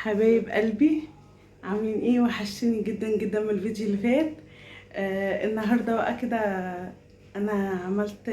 حبايب قلبي، عاملين ايه؟ وحشتني جدا جدا من الفيديو اللي فات. النهارده بقى كده انا عملت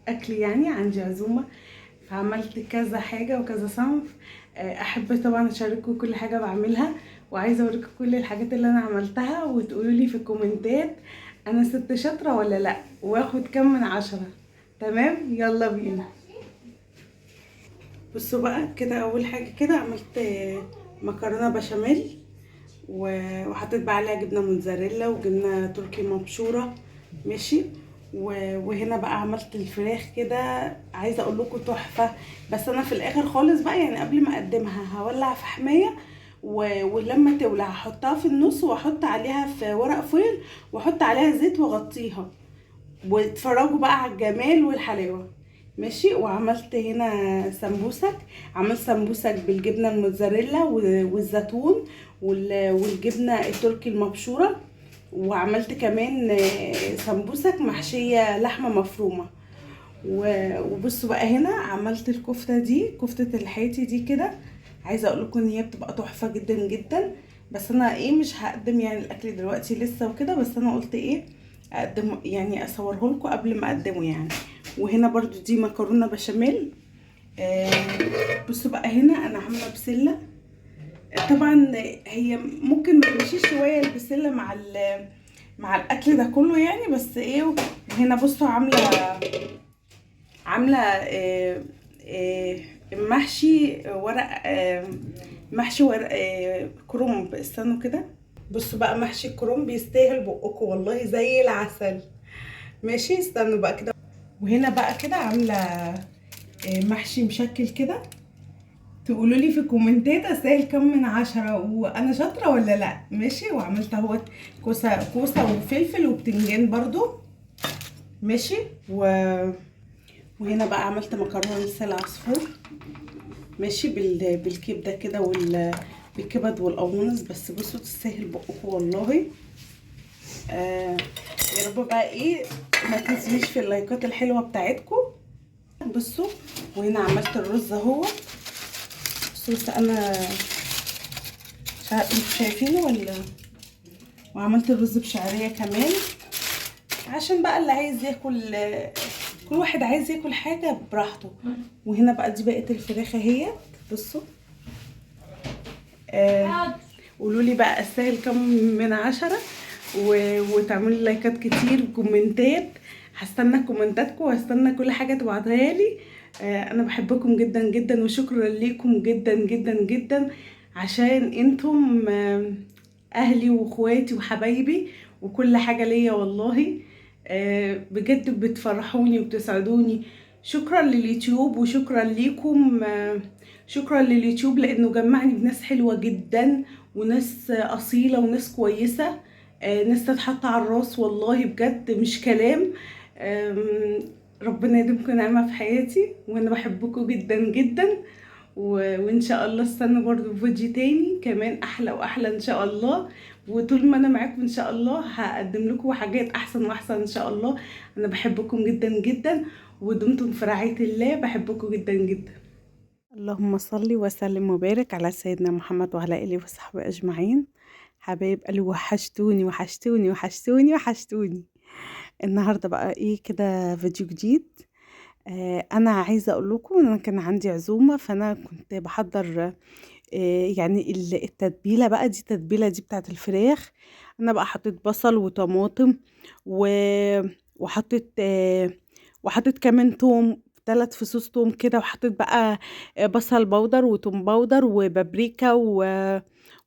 اكل، يعني عندي عزومة فعملت كذا حاجة وكذا صنف. احب طبعا اشارككم كل حاجة بعملها، وعايزه اوريكم كل الحاجات اللي انا عملتها وتقولوا لي في الكومنتات انا ست شاطرة ولا لا، واخد كام من 10. تمام، يلا بينا. بصوا بقى كده، اول حاجة كده عملت مكرونه بشاميل وحطيت بقى عليها جبنه موتزاريلا وجبنه تركي مبشوره، ماشي. وهنا بقى عملت الفراخ كده، عايزه اقول لكم تحفة. بس انا في الاخر خالص بقى، يعني قبل ما اقدمها هولع فحميه، ولما تولع هحطها في النص واحط عليها في ورق فويل واحط عليها زيت واغطيها، واتفرجوا بقى على الجمال والحلاوه، ماشي. وعملت هنا سمبوسك، عملت سمبوسك بالجبنه الموتزاريلا والزيتون والجبنه التركي المبشوره، وعملت كمان سمبوسك محشيه لحمه مفرومه. وبصوا بقى هنا عملت الكفتة دي، كفته الحيتي دي كده، عايزه اقول لكم ان هي بتبقى تحفة جدا جدا. بس انا ايه مش هقدم يعني الاكل دلوقتي لسه وكده، بس انا قلت ايه اقدم، يعني اصوره لكم قبل ما اقدمه يعني. وهنا برضو دي مكرونه بشاميل. بصوا بقى هنا انا عامله بسلة، طبعا هي ممكن ما تمشيش شوية البسله مع الاكل ده كله يعني، بس ايه. وهنا بصوا عامله محشي ورق، محشي ورق، كرنب. استنوا كده، بصوا بقى محشي الكرنب يستاهل بقكم والله زي العسل، ماشي. استنوا بقى كده. وهنا بقى كده عامله محشي مشكل كده، تقولوا لي في الكومنتات استاهل كام من 10 وانا شاطرة ولا لا، ماشي. وعملت اهوت كوسة وفلفل وبتنجان برضو، ماشي. وهنا بقى عملت مكرونه لسان العصفور، ماشي، بالكبده كده بالكبد والقوانص. بس بصوا تستاهل بقكم والله. يا رب بقى ايه ما تنسونيش في اللايكات الحلوة بتاعتكم. بصوا وهنا عملت الرز اهو. بصوا بس انا مش عارفه انتوا شايفينه ولا. وعملت الرز بشعريه كمان، عشان بقى اللي عايز ياكل، كل واحد عايز ياكل حاجة براحته. وهنا بقى دي بقت الفراخ اهي. بصوا قولوا لي بقى استاهل كام من 10، وتعملوا لي لايكات كتير وكومنتات. هستنى كومنتاتكم وهستنى كل حاجة تبعتها لي. انا بحبكم جدا جدا، وشكرا ليكم جدا جدا جدا، عشان انتم اهلي واخواتي وحبايبي وكل حاجة ليا والله. بجد بتفرحوني وبتسعدوني. شكرا لليوتيوب وشكرا ليكم. شكرا لليوتيوب لانه جمعني بناس حلوة جدا وناس اصيلة وناس كويسة، ناس تتحط على الراس والله بجد مش كلام. ربنا يديمكم نعمه في حياتي، وانا بحبكم جدا جدا. وان شاء الله استنوا برضو فيديو تاني كمان احلى واحلى ان شاء الله. وطول ما انا معاكم ان شاء الله هقدم لكم حاجات احسن واحسن ان شاء الله. انا بحبكم جدا جدا، ودمتم في رعاية الله. بحبكم جدا جدا. اللهم صل وسلم وبارك على سيدنا محمد وعلى اله وصحبه اجمعين. حبايب قلبي وحشتوني وحشتوني وحشتوني وحشتوني. النهارده بقى ايه كده فيديو جديد. انا عايزه اقول لكم ان انا كان عندي عزومة، فانا كنت بحضر يعني التتبيله بقى. دي التتبيله دي بتاعه الفراخ. انا بقى حطيت بصل وطماطم وحطيت وحطيت كمان توم، 3 فصوص توم كده، وحطيت بقى بصل بودر وتوم بودر وبابريكا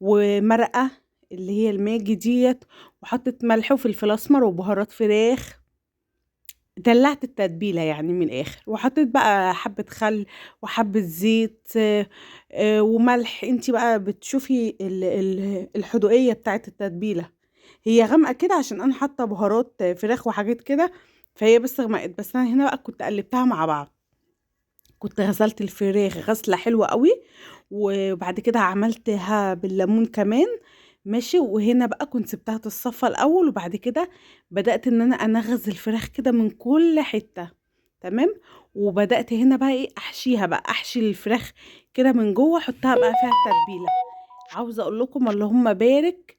ومرقه اللي هي الماجي ديت، وحطيت ملح وفلفل اسمر وبهارات فراخ. دلعت التتبيله يعني من الاخر. وحطيت بقى حبه خل وحبه زيت وملح. انتي بقى بتشوفي الحدوقيه بتاعه التتبيله، هي غامقه كده عشان انا حاطه بهارات فراخ وحاجات كده، فهي بس غمقت. بس انا هنا بقى كنت قلبتها مع بعض، كنت غسلت الفراخ غسله حلوة قوي، وبعد كده عملتها بالليمون كمان، ماشي. وهنا بقى كنت سبتها تتصفى الاول، وبعد كده بدات ان انا انغز الفراخ كده من كل حتة، تمام. وبدات هنا بقى ايه احشيها بقى، احشي الفراخ كده من جوه، احطها بقى فيها التتبيله. عاوزه اقول لكم اللهم بارك،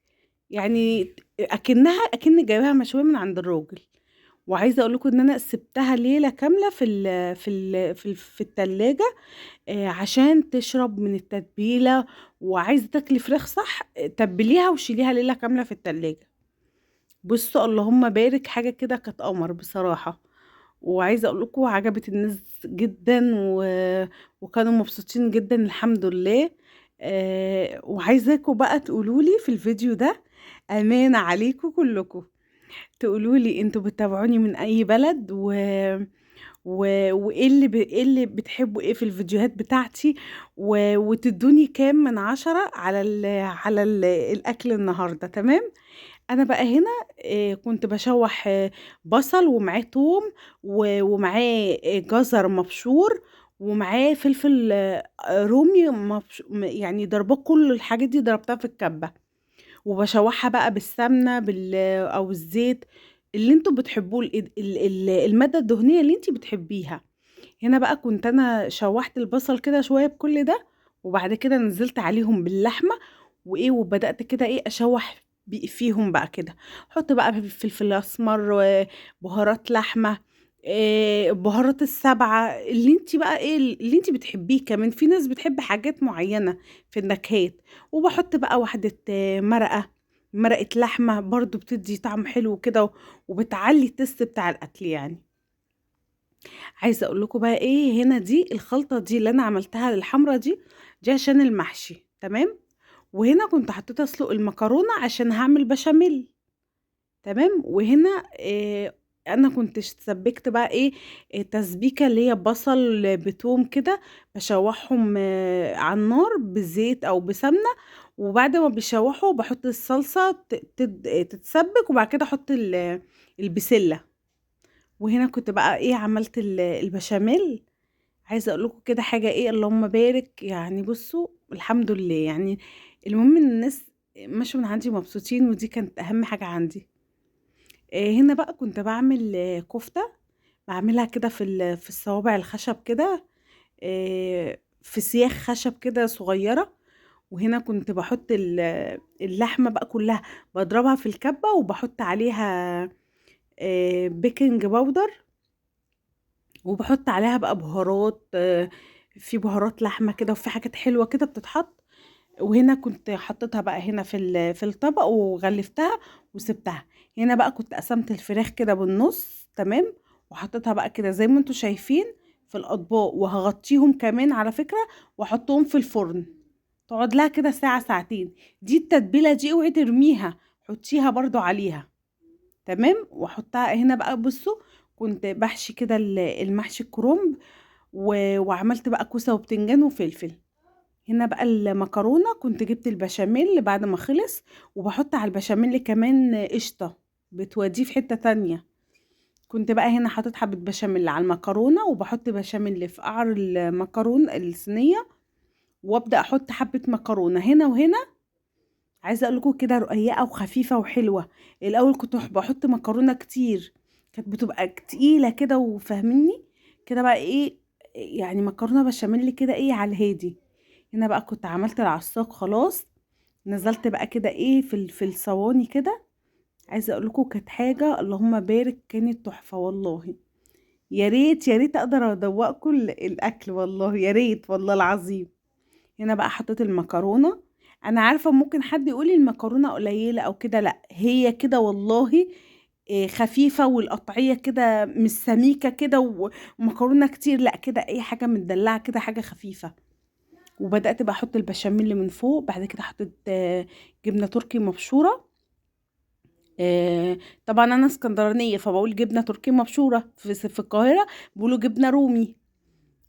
يعني اكن جايباها مشوية من عند الراجل. وعايزه اقول لكم ان انا سبتها ليلة كاملة في ال في ال في, ال في التلاجة، عشان تشرب من التتبيله. وعايزه تاكلي فراخ صح، تبليها وشيليها ليلة كاملة في التلاجة. بصوا اللهم بارك، حاجة كده كانت قمر بصراحة. وعايزه اقول لكم عجبت الناس جدا وكانوا مبسوطين جدا الحمد لله. وعايزاكم بقى تقولوا لي في الفيديو ده، امانه عليكم كلكم، تقولوا لي انتوا بتتابعوني من اي بلد، وايه اللي ايه اللي بتحبوا ايه في الفيديوهات بتاعتي، وتدوني كام من 10 على الاكل النهارده. تمام. انا بقى هنا كنت بشوح بصل ومعاه توم ومعاه جزر مبشور ومعاه فلفل رومي يعني ضربه، كل الحاجات دي ضربتها في الكبه، وبشوحها بقى بالسمنه او الزيت اللي انتوا بتحبوه، المادة الدهنية اللي انتي بتحبيها. هنا بقى كنت انا شوحت البصل كده شوية بكل ده، وبعد كده نزلت عليهم باللحمه وايه، وبدات كده ايه اشوح فيهم بقى كده. حط بقى فلفل اسمر، بهارات لحمه، بهارات السبعة اللي انت بقى ايه اللي انت بتحبيه. كمان في ناس بتحب حاجات معينة في النكهات. وبحط بقى واحدة مرقه لحمه برضو، بتدي طعم حلو كده وبتعلي التست بتاع الاكل يعني. عايزه اقول لكم بقى ايه، هنا دي الخلطة دي اللي انا عملتها للحمره دي عشان المحشي. تمام. وهنا كنت حطيت اسلق المكرونه عشان هعمل بشاميل. تمام. وهنا انا كنت سبكت بقى ايه تسبيكه اللي هي بصل بتوم كده، بشوحهم على النار بزيت او بسمنه، وبعد ما بيشوحوا بحط الصلصه تتسبك، وبعد كده احط البسله. وهنا كنت بقى ايه عملت البشاميل. عايزه اقول لكم كده حاجة ايه اللهم بارك يعني. بصوا الحمد لله يعني، المهم ان الناس مشوا من عندي مبسوطين، ودي كانت اهم حاجة عندي. هنا بقى كنت بعمل كفته، بعملها كده في الصوابع الخشب كده، في سياخ خشب كده صغيرة. وهنا كنت بحط اللحمة بقى كلها، بضربها في الكبه وبحط عليها baking powder، وبحط عليها بقى بهارات، في بهارات لحمه كده وفي حاجات حلوة كده بتتحط. وهنا كنت حطيتها بقى هنا في الطبق وغلفتها وسبتها. هنا بقى كنت قسمت الفراخ كده بالنص. تمام. وحطيتها بقى كده زي ما انتم شايفين في الاطباق، وهغطيهم كمان على فكرة واحطهم في الفرن، تقعد لها كده ساعة ساعتين. دي التتبيله دي اوعي ترميها، حطيها برضو عليها. تمام. واحطها هنا بقى. بصوا كنت بحشي كده المحشي الكرنب، وعملت بقى كوسة وبتنجان وفلفل. هنا بقى المكرونه كنت جبت البشاميل بعد ما خلص، وبحط على البشاميل كمان قشطه بتوديه في حتة تانية. كنت بقى هنا حاطط حبه بشاميل على المكرونه، وبحط بشاميل في قعر المكرونه الصينية، وابدا احط حبه مكرونه هنا وهنا. عايزه اقول لكم كده رقيقه وخفيفة وحلوه. الاول كنت بحط مكرونه كتير، كانت بتبقى تقيلة كده وفاهميني كده بقى ايه يعني، مكرونه بشاميل كده ايه على الهادي. هنا بقى كنت عملت العصاق خلاص، نزلت بقى كده ايه في الصواني كده. عايزه اقول لكم كانت حاجة اللهم بارك، كانت تحفة والله. يا ريت يا ريت اقدر ادوقكم الاكل والله، يا ريت والله العظيم. هنا بقى حطيت المكرونه. انا عارفه ممكن حد يقول لي المكرونه قليله او كده، لا هي كده والله خفيفة، والقطعيه كده مش سميكة كده ومكرونه كتير، لا كده اي حاجة متدلعه كده، حاجة خفيفة. وبدات بقى احط البشاميل من فوق. بعد كده حطيت جبنه تركي مبشوره. طبعا انا اسكندرانيه فبقول جبنه تركي مبشوره، في القاهرة بيقولوا جبنه رومي.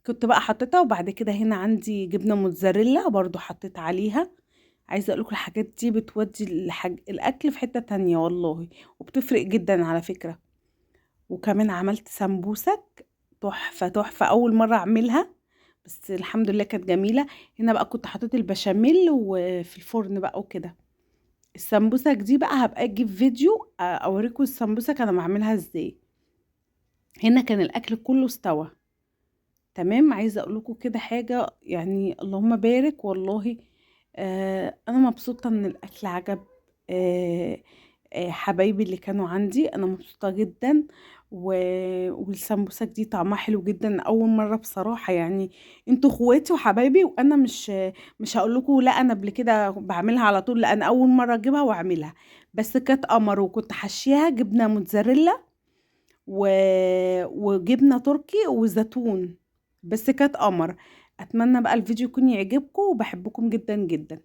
كنت بقى حطيتها. وبعد كده هنا عندي جبنه موتزاريلا برضو حطيت عليها. عايزه اقول لكم الحاجات دي بتودي الاكل في حتة تانية والله، وبتفرق جدا على فكرة. وكمان عملت سمبوسك تحفة تحفة، اول مرة اعملها بس الحمد لله كانت جميلة. هنا بقى كنت حطيت البشاميل وفي الفرن بقى وكده. السمبوسك دي بقى هبقى اجيب فيديو اوريكم السمبوسك انا بعملها ازاي. هنا كان الاكل كله استوى تمام. عايزه اقول لكم كده حاجة، يعني اللهم بارك والله. انا مبسوطة ان الاكل عجب حبايبي اللي كانوا عندي، انا مبسوطة جدا. والسمبوسك دي طعمها حلو جدا، اول مرة بصراحة. يعني انتوا اخواتي وحبايبي، وانا مش هقول لكم لا انا قبل كده بعملها على طول، لا انا اول مرة اجيبها واعملها. بس كانت قمر، وكنت حشيها جبنه موتزاريلا وجبنه تركي وزيتون، بس كانت قمر. اتمنى بقى الفيديو يكون يعجبكم، وبحبكم جدا جدا.